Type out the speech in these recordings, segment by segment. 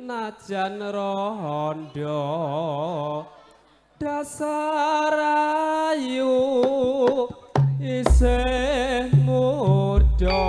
Najan rondo dasar ayu isih muda.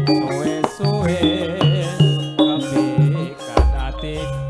Suwe-suwe kepikat atiku.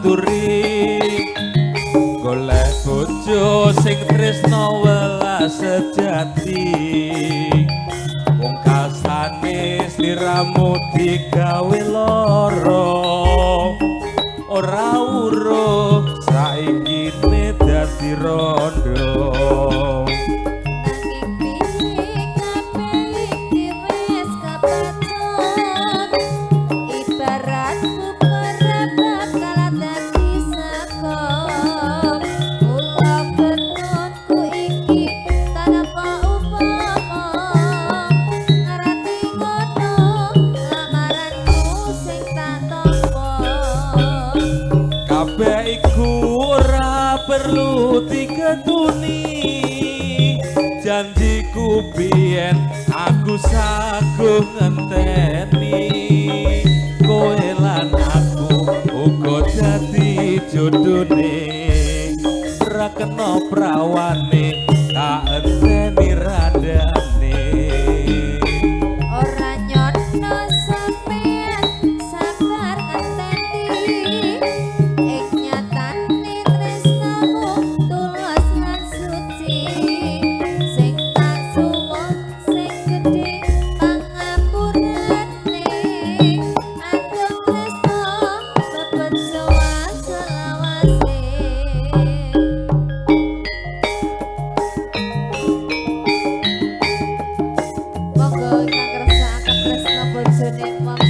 aturi golek bojo sing tresna welas sejati. Wong kasane sliramu digawe lara, ora weruh saiki ne dadi rondo. Nanging piye kabeh iki wis kepecut, ibarat bubur bakal dadi sego. Kula ketunku iki tanpa upama, ngerti ngono lamaranku sing tak tampa. Kabeh iku ora perlu diketuni, janjiku biyen aku saguh ngenteni. Kowe lan aku uga dadi jodone, ora kena prawane tak enteni randane. Ora nyono sampeyan sabar ngenteni, ing nyatane tresnamu tulus lan suci. Sing tak suwun sing gedhe pangapurane, andung tresna bebejoan selawase. Monggo ingkang ngersakaken tresna bojone mong.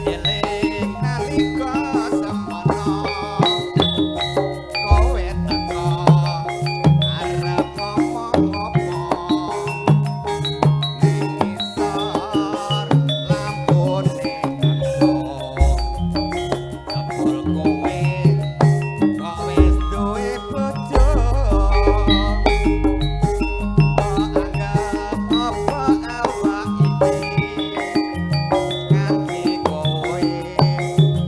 Yen eling nalika semono kowe teka arep ngomong apa ning ngisor lampune teko jebul kowe kok wis duwe bojo kok anggap apa awak iki nganti kowe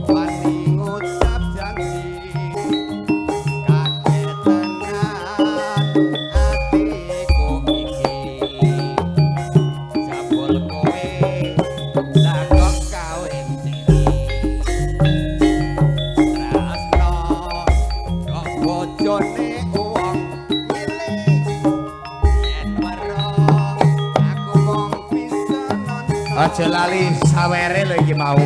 wani ngucap janji kaget tenan atiku iki jebul kowe lah kok kawin siri tresno kok bojone wong milih yen weruh aku mung bisa nonton. Aja lali sawere lho iki mau.